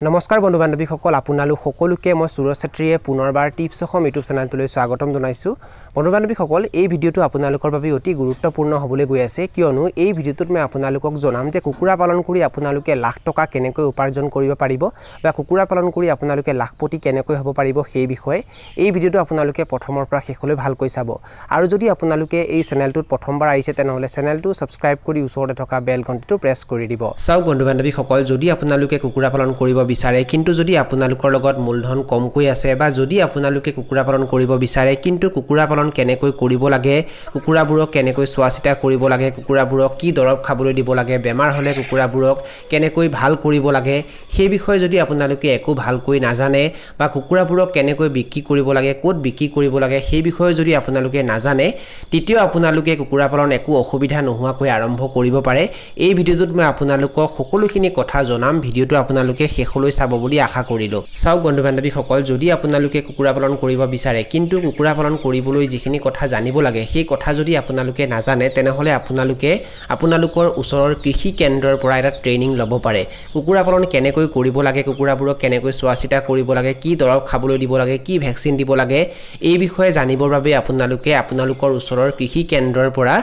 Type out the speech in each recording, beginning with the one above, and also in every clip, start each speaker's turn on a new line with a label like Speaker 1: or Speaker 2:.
Speaker 1: নমস্কাৰ বন্ধু বান্ধৱীসকল, আপোনালোক সকলোকে মই সুৰজ চেত্ৰীয়ে পুনৰবাৰ টিপছ অসম ইউটিউব চেনেলটোলৈ স্বাগতম জনাইছোঁ। বন্ধু বান্ধৱীসকল, এই ভিডিঅ'টো আপোনালোকৰ বাবে অতি গুৰুত্বপূৰ্ণ হ'বলৈ গৈ আছে, কিয়নো এই ভিডিঅ'টোত মই আপোনালোকক জনাম যে কুকুৰা পালন কৰি আপোনালোকে লাখ টকা কেনেকৈ উপাৰ্জন কৰিব পাৰিব বা কুকুৰা পালন কৰি আপোনালোকে লাখপতি কেনেকৈ হ'ব পাৰিব সেই বিষয়ে। এই ভিডিঅ'টো আপোনালোকে প্ৰথমৰ পৰা শেষলৈ ভালকৈ চাব। আৰু যদি আপোনালোকে এই চেনেলটোত প্ৰথমবাৰ আহিছে তেনেহ'লে চেনেলটো ছাবস্ক্ৰাইব কৰি ওচৰতে থকা বেল ঘণ্টিটো প্ৰেছ কৰি দিব। চাওক বন্ধু বান্ধৱীসকল, যদি আপোনালোকে কুকুৰা পালন কৰিব বিচাৰে কিন্তু যদি আপোনালোকৰ লগত মূলধন কমকৈ আছে বা যদি আপোনালোকে কুকুৰা পালন কৰিব বিচাৰে কিন্তু কুকুৰা পালন কেনেকৈ কৰিব লাগে, কুকুৰাবোৰক কেনেকৈ চোৱা চিতা কৰিব লাগে, কুকুৰাবোৰক কি দৰৱ খাবলৈ দিব লাগে, বেমাৰ হ'লে কুকুৰাবোৰক কেনেকৈ ভাল কৰিব লাগে সেই বিষয়ে যদি আপোনালোকে একো ভালকৈ নাজানে বা কুকুৰাবোৰক কেনেকৈ বিক্ৰী কৰিব লাগে, ক'ত বিক্ৰী কৰিব লাগে সেই বিষয়ে যদি আপোনালোকে নাজানে, তেতিয়াও আপোনালোকে কুকুৰা পালন একো অসুবিধা নোহোৱাকৈ আৰম্ভ কৰিব পাৰে। এই ভিডিঅ'টোত মই আপোনালোকক সকলোখিনি কথা জনাম, ভিডিঅ'টো আপোনালোকে শেষলৈ চাব বুলি আশা কৰিলোঁ। চাওক বন্ধু বান্ধৱীসকল, যদি আপোনালোকে কুকুৰা পালন কৰিব বিচাৰে কিন্তু কুকুৰা পালন কৰিবলৈ যিখিনি কথা জানিব লাগে সেই কথা যদি আপোনালোকে নাজানে তেনেহ'লে আপোনালোকে আপোনালোকৰ ওচৰৰ কৃষি কেন্দ্ৰৰ পৰা এটা ট্ৰেইনিং ল'ব পাৰে। কুকুৰা পালন কেনেকৈ কৰিব লাগে, কুকুৰাবোৰক কেনেকৈ চোৱা চিতা কৰিব লাগে, কি দৰৱ খাবলৈ দিব লাগে, কি ভেকচিন দিব লাগে এই বিষয়ে জানিবৰ বাবে আপোনালোকে আপোনালোকৰ ওচৰৰ কৃষি কেন্দ্ৰৰ পৰা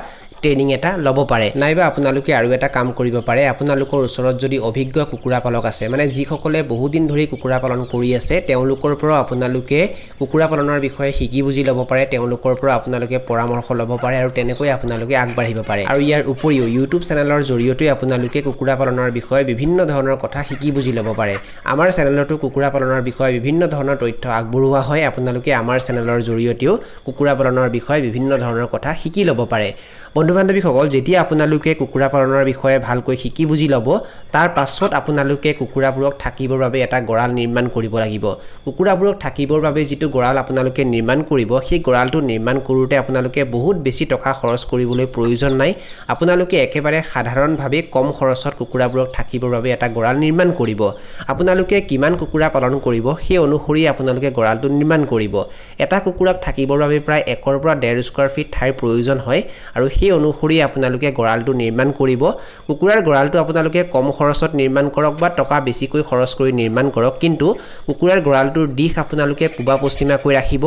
Speaker 1: ট্ৰেইনিং এটা ল'ব পাৰে। নাইবা আপোনালোকে আৰু এটা কাম কৰিব পাৰে, আপোনালোকৰ ওচৰত যদি অভিজ্ঞ কুকুৰা পালক আছে, মানে যিসকলে বহুদিন ধৰি কুকুৰা পালন কৰি আছে তেওঁলোকৰ পৰাও আপোনালোকে কুকুৰা পালনৰ বিষয়ে শিকি বুজি ল'ব পাৰে, তেওঁলোকৰ পৰা আপোনালোকে পৰামৰ্শ ল'ব পাৰে আৰু তেনেকৈ আপোনালোকে আগবাঢ়িব পাৰে। আৰু ইয়াৰ উপৰিও ইউটিউব চেনেলৰ জৰিয়তে আপোনালোকে কুকুৰা পালনৰ বিষয়ে বিভিন্ন ধৰণৰ কথা শিকি বুজি ল'ব পাৰে। আমাৰ চেনেলতো কুকুৰা পালনৰ বিষয়ে বিভিন্ন ধৰণৰ তথ্য আগবঢ়োৱা হয়, আপোনালোকে আমাৰ চেনেলৰ জৰিয়তেও কুকুৰা পালনৰ বিষয়ে বিভিন্ন ধৰণৰ কথা শিকি ল'ব পাৰে। বন্ধু বান্ধৱীসকল, যেতিয়া আপোনালোকে কুকুৰা পালনৰ বিষয়ে ভালকৈ শিকি বুজি ল'ব তাৰ পাছত আপোনালোকে কুকুৰাবোৰক থাকিবৰ বাবে এটা গঁৰাল নিৰ্মাণ কৰিব লাগিব। কুকুৰাবোৰক থাকিবৰ বাবে যিটো গঁৰাল আপোনালোকে নিৰ্মাণ কৰিব সেই গঁৰালটো নিৰ্মাণ কৰোঁতে আপোনালোকে বহুত বেছি টকা খৰচ কৰিবলৈ প্ৰয়োজন নাই। আপোনালোকে একেবাৰে সাধাৰণভাৱে কম খৰচত কুকুৰাবোৰক থাকিবৰ বাবে এটা গঁৰাল নিৰ্মাণ কৰিব। আপোনালোকে কিমান কুকুৰা পালন কৰিব সেই অনুসৰি আপোনালোকে গঁৰালটো নিৰ্মাণ কৰিব। এটা কুকুৰাক থাকিবৰ বাবে প্ৰায় 1 পৰা 1.5 স্কুৱাৰ ফিট ঠাইৰ প্ৰয়োজন হয় আৰু সেই অনুসৰি আপোনালোকে গঁৰালটো নিৰ্মাণ কৰিব। কুকুৰাৰ গঁৰালটো আপোনালোকে কম খৰচত নিৰ্মাণ কৰক বা টকা বেছিকৈ খৰচ কৰি নিৰ্মাণ কৰক, কিন্তু কুকুৰাৰ গঁৰালটোৰ দিশ আপোনালোকে পূবা পশ্চিমাকৈ ৰাখিব,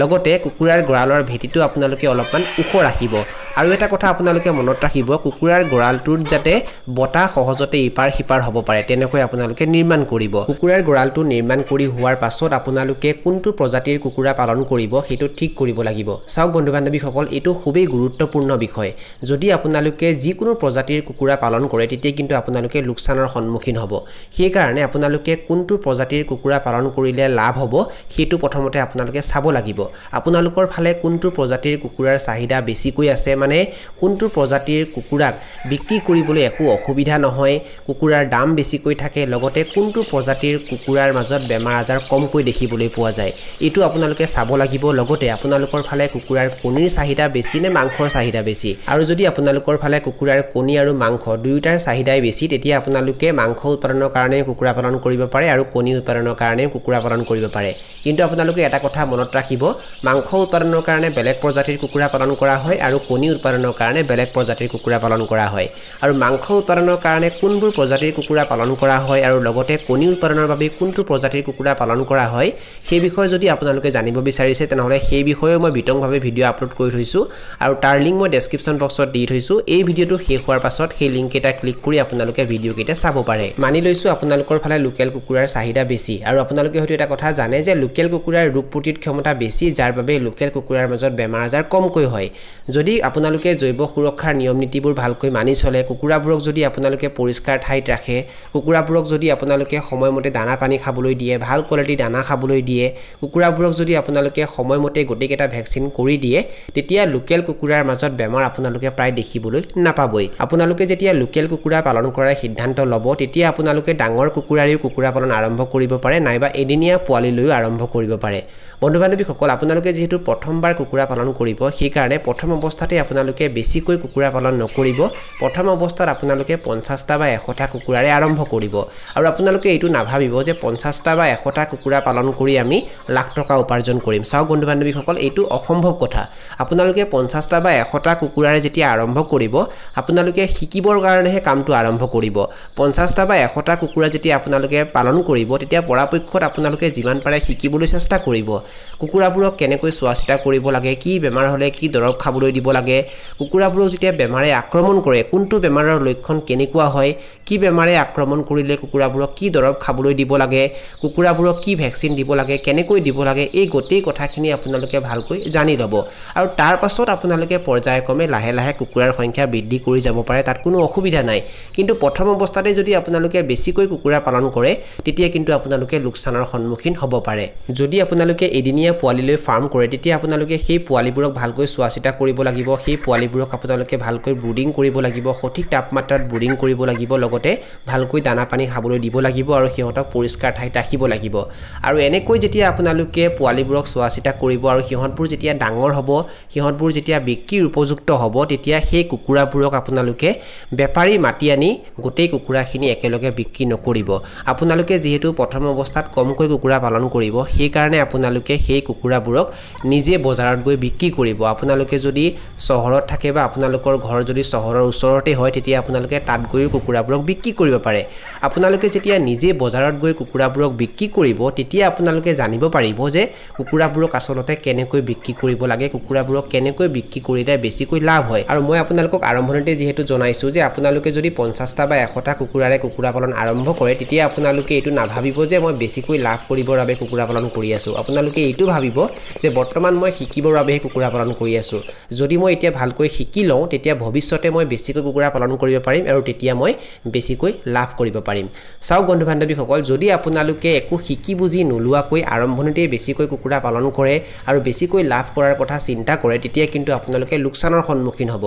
Speaker 1: লগতে কুকুৰাৰ গঁৰালৰ ভেটিটো আপোনালোকে অলপমান ওখ ৰাখিব। আৰু এটা কথা আপোনালোকে মনত ৰাখিব, কুকুৰাৰ গঁৰালটোত যাতে বতাহ সহজতে ইপাৰ সিপাৰ হ'ব পাৰে তেনেকৈ আপোনালোকে নিৰ্মাণ কৰিব। কুকুৰাৰ গঁৰালটো নিৰ্মাণ কৰি হোৱাৰ পাছত আপোনালোকে কোনটো প্ৰজাতিৰ কুকুৰা পালন কৰিব সেইটো ঠিক কৰিব লাগিব। চাওক বন্ধু বান্ধৱীসকল, এইটো খুবেই গুৰুত্বপূৰ্ণ বিষয়। যদি আপোনালোকে যিকোনো প্ৰজাতিৰ কুকুৰা পালন কৰে তেতিয়া কিন্তু আপোনালোকে লোকচানৰ সন্মুখীন হ'ব। সেইকাৰণে আপোনালোকে কোনটো প্ৰজাতিৰ কুকুৰা পালন কৰিলে লাভ হ'ব সেইটো প্ৰথমতে আপোনালোকে চাব লাগিব। আপোনালোকৰ ফালে কোনটো প্ৰজাতিৰ কুকুৰাৰ চাহিদা বেছিকৈ আছে, মানে কোনটো প্ৰজাতিৰ কুকুৰাক বিক্ৰী কৰিবলৈ একো অসুবিধা নহয়, কুকুৰাৰ দাম বেছিকৈ থাকে, লগতে কোনটো প্ৰজাতিৰ কুকুৰাৰ মাজত বেমাৰ আজাৰ কমকৈ দেখিবলৈ পোৱা যায়, এইটো আপোনালোকে চাব লাগিব। লগতে আপোনালোকৰ ফালে কুকুৰাৰ কণীৰ চাহিদা বেছি নে মাংসৰ চাহিদা বেছি, আৰু যদি আপোনালোকৰ ফালে কুকুৰাৰ কণী আৰু মাংস দুয়োটাৰ চাহিদাই বেছি তেতিয়া আপোনালোকে মাংস উৎপাদনৰ কাৰণে কুকুৰা পালন কৰিব পাৰে আৰু কণী উৎপাদনৰ কাৰণে কুকুৰা পালন কৰিব পাৰে। কিন্তু আপোনালোকে এটা কথা মনত ৰাখিব, মাংস উৎপাদনৰ কাৰণে বেলেগ প্ৰজাতিৰ কুকুৰা পালন কৰা হয় আৰু কণী উৎপাদনৰ কাৰণে বেলেগ প্ৰজাতিৰ কুকুৰা পালন কৰা হয়। আৰু মাংস উৎপাদনৰ কাৰণে কোনবোৰ প্ৰজাতিৰ কুকুৰা পালন কৰা হয় আৰু লগতে কণী উৎপাদনৰ বাবে কোনটো প্ৰজাতিৰ কুকুৰা পালন কৰা হয় সেই বিষয়ে যদি আপোনালোকে জানিব বিচাৰিছে তেনেহ'লে সেই বিষয়েও মই বিতংভাৱে ভিডিঅ' আপলোড কৰি থৈছোঁ আৰু তাৰ লিংক মই ডেছক্ৰিপশ্যন বক্সত দি থৈছোঁ। এই ভিডিঅ'টো শেষ হোৱাৰ পাছত সেই লিংককেইটা ক্লিক কৰি আপোনালোকে ভিডিঅ'কেইটা চাব পাৰে। মানি লৈছোঁ আপোনালোকৰ ফালে লোকেল কুকুৰাৰ চাহিদা বেছি আৰু আপোনালোকে হয়তো এটা কথা জানে যে লোকেল কুকুৰাৰ ৰোগ প্ৰতিৰোধ ক্ষমতা বেছি, যাৰ বাবে লোকেল কুকুৰাৰ মাজত বেমাৰ আজাৰ কমকৈ হয়। যদি আপোনালোকে জৈৱ সুৰক্ষাৰ নিয়ম নীতিবোৰ ভালকৈ মানি চলে, কুকুৰাবোৰক যদি আপোনালোকে পৰিষ্কাৰ ঠাইত ৰাখে, কুকুৰাবোৰক যদি আপোনালোকে সময়মতে দানা পানী খাবলৈ দিয়ে, ভাল কোৱালিটিৰ দানা খাবলৈ দিয়ে, কুকুৰাবোৰক যদি আপোনালোকে সময়মতে গোটেইকেইটা ভেকচিন কৰি দিয়ে, তেতিয়া লোকেল কুকুৰাৰ মাজত বেমাৰ আপোনালোকে প্ৰায় দেখিবলৈ নাপাবই। আপোনালোকে যেতিয়া লোকেল কুকুৰা পালন কৰাৰ সিদ্ধান্ত ল'ব তেতিয়া আপোনালোকে ডাঙৰ কুকুৰাৰেও কুকুৰা পালন আৰম্ভ কৰিব পাৰে, নাইবা এদিনীয়া পোৱালি লৈও আৰম্ভ কৰিব পাৰে। বন্ধু বান্ধৱীসকল, আপোনালোকে যিহেতু প্ৰথমবাৰ কুকুৰা পালন কৰিব সেইকাৰণে প্ৰথম অৱস্থাতে আপোনালোকে বেছিকৈ কুকুৰা পালন নকৰিব। প্ৰথম অৱস্থাত আপোনালোকে 50টা বা 100টা কুকুৰাৰে আৰম্ভ কৰিব আৰু আপোনালোকে এইটো নাভাবিব যে 50টা বা 100টা কুকুৰা পালন কৰি আমি লাখ টকা উপাৰ্জন কৰিম। চাওক বন্ধু বান্ধৱীসকল, এইটো অসম্ভৱ কথা। আপোনালোকে 50টা বা 100টা কুকুৰাৰ কুকুৰাৰে যেতিয়া আৰম্ভ কৰিব, আপোনালোকে শিকিবৰ কাৰণেহে কামটো আৰম্ভ কৰিব। 50টা বা 100টা কুকুৰা যেতিয়া আপোনালোকে পালন কৰিব, তেতিয়া পৰাপক্ষত আপোনালোকে যিমান পাৰে শিকিবলৈ চেষ্টা কৰিব। কুকুৰাবোৰক কেনেকৈ চোৱা চিতা কৰিব লাগে, কি বেমাৰ হ'লে কি দৰৱ খাবলৈ দিব লাগে, কুকুৰাবোৰক যেতিয়া বেমাৰে আক্ৰমণ কৰে কোনটো বেমাৰৰ লক্ষণ কেনেকুৱা হয়, কি বেমাৰে আক্ৰমণ কৰিলে কুকুৰাবোৰক কি দৰৱ খাবলৈ দিব লাগে, কুকুৰাবোৰক কি ভেকচিন দিব লাগে, কেনেকৈ দিব লাগে, এই গোটেই কথাখিনি আপোনালোকে ভালকৈ জানি ল'ব। আৰু তাৰ পাছত আপোনালোকে পৰ্যায়ক্ৰমে লাহে লাহে কুকুৰাৰ সংখ্যা বৃদ্ধি কৰি যাব পাৰে, তাত কোনো অসুবিধা নাই। কিন্তু প্ৰথম অৱস্থাতে যদি আপোনালোকে বেছিকৈ কুকুৰা পালন কৰে, তেতিয়া কিন্তু আপোনালোকে লোকচানৰ সন্মুখীন হ'ব পাৰে। যদি আপোনালোকে এদিনীয়া পোৱালিলৈ ফাৰ্ম কৰে, তেতিয়া আপোনালোকে সেই পোৱালিবোৰক ভালকৈ চোৱা চিতা কৰিব লাগিব, সেই পোৱালিবোৰক আপোনালোকে ভালকৈ ব্ৰুডিং কৰিব লাগিব, সঠিক তাপমাত্ৰাত ব্ৰুডিং কৰিব লাগিব, লগতে ভালকৈ দানা পানী খাবলৈ দিব লাগিব আৰু সিহঁতক পৰিষ্কাৰ ঠাইত ৰাখিব লাগিব। আৰু এনেকৈ যেতিয়া আপোনালোকে পোৱালিবোৰক চোৱা চিতা কৰিব আৰু সিহঁতবোৰ যেতিয়া ডাঙৰ হ'ব, সিহঁতবোৰ যেতিয়া বিক্ৰীৰ উপযুক্ত হ'ব, তেতিয়া সেই কুকুৰাবোৰক আপোনালোকে বেপাৰী মাতি আনি গোটেই কুকুৰাখিনি একেলগে বিক্ৰী নকৰিব। আপোনালোকে যিহেতু প্ৰথম অৱস্থাত কমকৈ কুকুৰা পালন কৰিব, সেইকাৰণে আপোনালোকে সেই কুকুৰাবোৰক নিজে বজাৰত গৈ বিক্ৰী কৰিব। আপোনালোকে যদি চহৰত থাকে বা আপোনালোকৰ ঘৰ যদি চহৰৰ ওচৰতে হয়, তেতিয়া আপোনালোকে তাত গৈও কুকুৰাবোৰক বিক্ৰী কৰিব পাৰে। আপোনালোকে যেতিয়া নিজে বজাৰত গৈ কুকুৰাবোৰক বিক্ৰী কৰিব, তেতিয়া আপোনালোকে জানিব পাৰিব যে কুকুৰাবোৰক আচলতে কেনেকৈ বিক্ৰী কৰিব লাগে, কুকুৰাবোৰক কেনেকৈ বিক্ৰী কৰিলে বেছিকৈ লাভ হয়। আৰু মই আপোনালোকক আৰম্ভণিতে যিহেতু জনাইছোঁ যে আপোনালোকে যদি 50টা বা 100টা কুকুৰাৰে কুকুৰা পালন আৰম্ভ কৰে, তেতিয়া আপোনালোকে এইটো নাভাবিব যে মই বেছিকৈ লাভ কৰিবৰ বাবে কুকুৰা পালন কৰি আছোঁ। আপোনালোকে এইটো ভাবিব যে বৰ্তমান মই শিকিবৰ বাবেহে কুকুৰা পালন কৰি আছোঁ। যদি মই এতিয়া ভালকৈ শিকি লওঁ, তেতিয়া ভৱিষ্যতে মই বেছিকৈ কুকুৰা পালন কৰিব পাৰিম আৰু তেতিয়া মই বেছিকৈ লাভ কৰিব পাৰিম। চাওক বন্ধু বান্ধৱীসকল, যদি আপোনালোকে একো শিকি বুজি নোলোৱাকৈ আৰম্ভণিতেই বেছিকৈ কুকুৰা পালন কৰে আৰু বেছিকৈ লাভ কৰাৰ কথা চিন্তা কৰে, তেতিয়া কিন্তু আপোনালোকে লোকচানৰ সন্মুখীন হ'ব।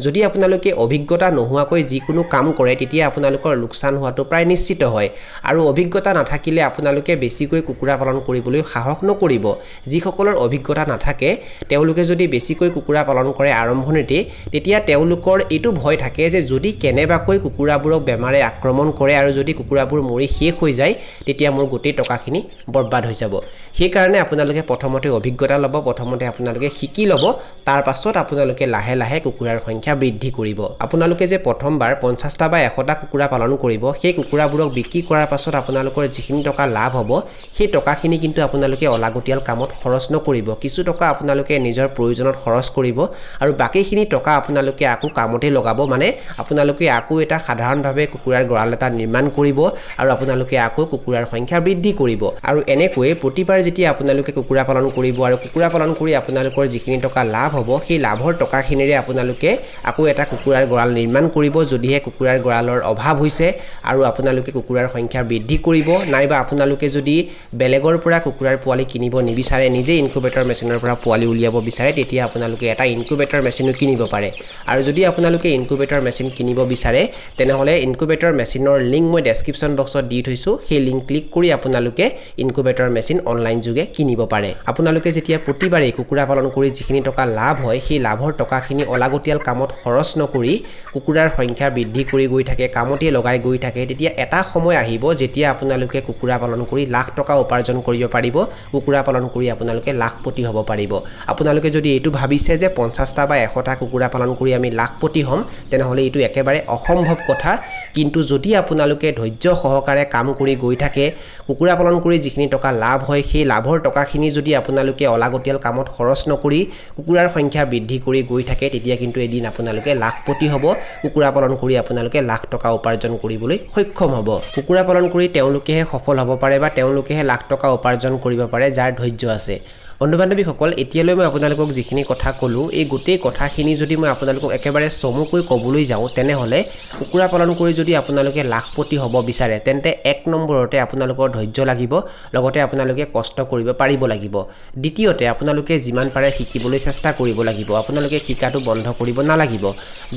Speaker 1: যদি আপোনালোকে অভিজ্ঞতা নোহোৱাকৈ যিকোনো কাম কৰে, তেতিয়া আপোনালোকৰ লোকচান হোৱাটো প্ৰায় নিশ্চিত হয়। আৰু অভিজ্ঞতা নাথাকিলে আপোনালোকে বেছিকৈ কুকুৰা পালন কৰিবলৈ সাহস নকৰিব। যিসকলৰ অভিজ্ঞতা নাথাকে, তেওঁলোকে যদি বেছিকৈ কুকুৰা পালন কৰে আৰম্ভণিতেই, তেতিয়া তেওঁলোকৰ এইটো ভয় থাকে যে যদি কেনেবাকৈ কুকুৰাবোৰক বেমাৰে আক্ৰমণ কৰে আৰু যদি কুকুৰাবোৰ মৰি শেষ হৈ যায়, তেতিয়া মোৰ গোটেই টকাখিনি বৰবাদ হৈ যাব। সেইকাৰণে আপোনালোকে প্ৰথমতে অভিজ্ঞতা ল'ব, প্ৰথমতে আপোনালোকে শিকি ল'ব, তাৰ পাছত আপোনালোকে লাহে লাহে কুকুৰাৰ সংখ্যা বৃদ্ধি কৰিব। আপোনালোকে যে প্ৰথমবাৰ 50টা বা 100টা কুকুৰা পালন কৰিব, সেই কুকুৰাবোৰক বিক্ৰী কৰাৰ পাছত আপোনালোকৰ যিখিনি টকা লাভ হ'ব, সেই টকাখিনি কিন্তু আপোনালোকে অলাগতিয়াল কামত খৰচ নকৰিব। কিছু টকা আপোনালোকে নিজৰ প্ৰয়োজনত খৰচ কৰিব আৰু বাকীখিনি টকা আপোনালোকে আকৌ কামতে লগাব। মানে আপোনালোকে আকৌ এটা সাধাৰণভাৱে কুকুৰাৰ গঁৰাল এটা নিৰ্মাণ কৰিব আৰু আপোনালোকে আকৌ কুকুৰাৰ সংখ্যা বৃদ্ধি কৰিব। আৰু এনেকৈয়ে প্ৰতিবাৰ যেতিয়া আপোনালোকে কুকুৰা পালন কৰিব আৰু কুকুৰা পালন কৰি আপোনালোকৰ যিখিনি টকা লাভ হ'ব, সেই লাভৰ টকাখিনিৰে আপোনালোকে আকৌ এটা কুকুৰাৰ গঁৰাল নিৰ্মাণ কৰিব, যদিহে কুকুৰাৰ গঁৰালৰ অভাৱ হৈছে, আৰু আপোনালোকে কুকুৰাৰ সংখ্যা বৃদ্ধি কৰিব। নাইবা আপোনালোকে যদি বেলেগৰ পৰা কুকুৰাৰ পোৱালি কিনিব নিবিচাৰে, নিজে ইনকুবেটৰ মেচিনৰ পৰা পোৱালি উলিয়াব বিচাৰে, তেতিয়া আপোনালোকে এটা ইনকুবেটৰ মেচিনো কিনিব পাৰে। আৰু যদি আপোনালোকে ইনকুবেটৰ মেচিন কিনিব বিচাৰে, তেনেহ'লে ইনকুবেটৰ মেচিনৰ লিংক মই ডেছক্ৰিপশ্যন বক্সত দি থৈছোঁ। সেই লিংক ক্লিক কৰি আপোনালোকে ইনকুবেটৰ মেচিন অনলাইন যোগে কিনিব পাৰে। আপোনালোকে যেতিয়া প্ৰতিবাৰেই কুকুৰা পালন কৰি যিখিনি টকা লাভ হয়, সেই লাভৰ টকাখিনি অলাগতিয়াল কামত খৰচ নকৰি কুকুৰাৰ সংখ্যা বৃদ্ধি কৰি গৈ থাকে, কামতে লগাই গৈ থাকে, তেতিয়া এটা সময় আহিব যেতিয়া আপোনালোকে কুকুৰা পালন কৰি লাখ টকা উপাৰ্জন কৰিব পাৰিব, কুকুৰা পালন কৰি আপোনালোকে লাখপতি হ'ব পাৰিব। আপোনালোকে যদি এইটো ভাবিছে যে 50টা বা 100টা কুকুৰা পালন কৰি আমি লাখপতি হ'ম, তেনেহ'লে এইটো একেবাৰে অসম্ভৱ কথা। কিন্তু যদি আপোনালোকে ধৈৰ্য সহকাৰে কাম কৰি গৈ থাকে, কুকুৰা পালন কৰি যিখিনি টকা লাভ হয়, সেই লাভৰ টকাখিনি যদি আপোনালোকে অলাগতিয়াল কামত খৰচ নকৰি কুকুৰাৰ সংখ্যা বৃদ্ধি কৰি গৈ থাকে, তেতিয়া কিন্তু এদিন আপোনালোকে লাখপতি হ'ব, কুকুৰা পালন কৰি আপোনালোকে লাখ টকা উপাৰ্জন কৰিবলৈ সক্ষম হ'ব। কুকুৰা পালন কৰি তেওঁলোকেহে সফল হ'ব পাৰে বা তেওঁলোকেহে লাখ টকা উপাৰ্জন কৰিব পাৰে যাৰ ধৈৰ্য আছে। বন্ধু বান্ধৱীসকল, এতিয়ালৈ মই আপোনালোকক যিখিনি কথা ক'লোঁ, এই গোটেই কথাখিনি যদি মই আপোনালোকক একেবাৰে চমুকৈ ক'বলৈ যাওঁ, তেনেহ'লে কুকুৰা পালন কৰি যদি আপোনালোকে লাখপতি হ'ব বিচাৰে, তেন্তে 1 নম্বৰতে আপোনালোকৰ ধৈৰ্য লাগিব, লগতে আপোনালোকে কষ্ট কৰিব পাৰিব লাগিব। দ্বিতীয়তে আপোনালোকে যিমান পাৰে শিকিবলৈ চেষ্টা কৰিব লাগিব, আপোনালোকে শিকাটো বন্ধ কৰিব নালাগিব।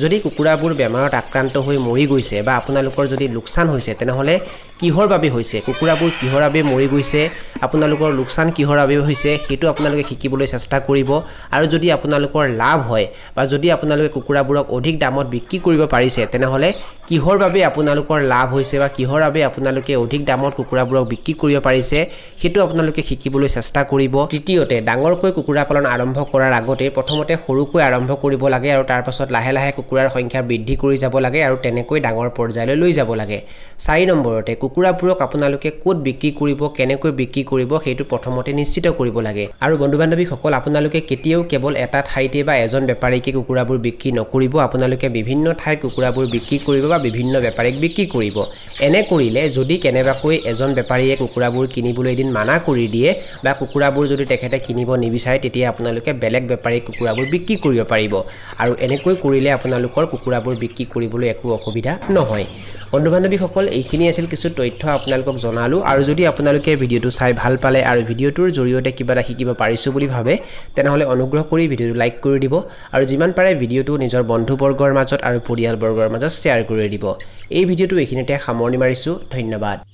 Speaker 1: যদি কুকুৰাবোৰ বেমাৰত আক্ৰান্ত হৈ মৰি গৈছে বা আপোনালোকৰ যদি লোকচান হৈছে, তেনেহ'লে কিহৰ বাবে হৈছে, কুকুৰাবোৰ কিহৰ বাবে মৰি গৈছে আপোনালোকৰ লোকচান কিহৰ বাবে হৈছে সেইটো আপোনালোকে শিকিবলৈ চেষ্টা কৰিব। আৰু যদি আপোনালোকৰ লাভ হয় বা যদি আপোনালোকে কুকুৰাবোৰক অধিক দামত বিক্ৰী কৰিব পাৰিছে, তেনেহ'লে কিহৰ বাবে আপোনালোকৰ লাভ হৈছে বা কিহৰ বাবে আপোনালোকে অধিক দামত কুকুৰাবোৰক বিক্ৰী কৰিব পাৰিছে সেইটো আপোনালোকে শিকিবলৈ চেষ্টা কৰিব। তৃতীয়তে, ডাঙৰকৈ কুকুৰা পালন আৰম্ভ কৰাৰ আগতে প্ৰথমতে সৰুকৈ আৰম্ভ কৰিব লাগে আৰু তাৰপাছত লাহে লাহে কুকুৰাৰ সংখ্যা বৃদ্ধি কৰি যাব লাগে আৰু তেনেকৈ ডাঙৰ পৰ্যায়লৈ লৈ যাব লাগে। 4 নম্বৰতে, কুকুৰাবোৰক আপোনালোকে ক'ত বিক্ৰী কৰিব, কেনেকৈ বিক্ৰী কৰিব সেইটো প্ৰথমতে নিশ্চিত কৰিব লাগে। আৰু বন্ধু বান্ধৱীসকল, আপোনালোকে কেতিয়াও কেৱল এটা ঠাইতে বা এজন বেপাৰীকে কুকুৰাবোৰ বিক্ৰী নকৰিব। আপোনালোকে বিভিন্ন ঠাইত কুকুৰাবোৰ বিক্ৰী কৰিব বা বিভিন্ন বেপাৰীক বিক্ৰী কৰিব। এনে কৰিলে যদি কেনেবাকৈ এজন বেপাৰীয়ে কুকুৰাবোৰ কিনিবলৈ এদিন মানা কৰি দিয়ে বা কুকুৰাবোৰ যদি তেখেতে কিনিব নিবিচাৰে, তেতিয়া আপোনালোকে বেলেগ বেপাৰীক কুকুৰাবোৰ বিক্ৰী কৰিব পাৰিব। আৰু এনেকৈ কৰিলে আপোনালোকৰ কুকুৰাবোৰ বিক্ৰী কৰিবলৈ একো অসুবিধা নহয়। বন্ধু বান্ধৱীসকল, এইখিনি আছিল কিছু তথ্য আপোনালোকক জনালোঁ। আৰু যদি আপোনালোকে ভিডিঅ'টো চাই ভাল পালে আৰু ভিডিঅ'টোৰ জৰিয়তে কিবা এটা শিকিব পাৰিছোঁ বুলি ভাবে, তেনেহ'লে অনুগ্ৰহ কৰি ভিডিঅ'টো লাইক কৰি দিব আৰু যিমান পাৰে ভিডিঅ'টো নিজৰ বন্ধুবৰ্গৰ মাজত আৰু পৰিয়ালবৰ্গৰ মাজত শ্বেয়াৰ কৰি দিব। এই ভিডিঅ'টো এইখিনিতে সামৰণি মাৰিছোঁ। ধন্যবাদ।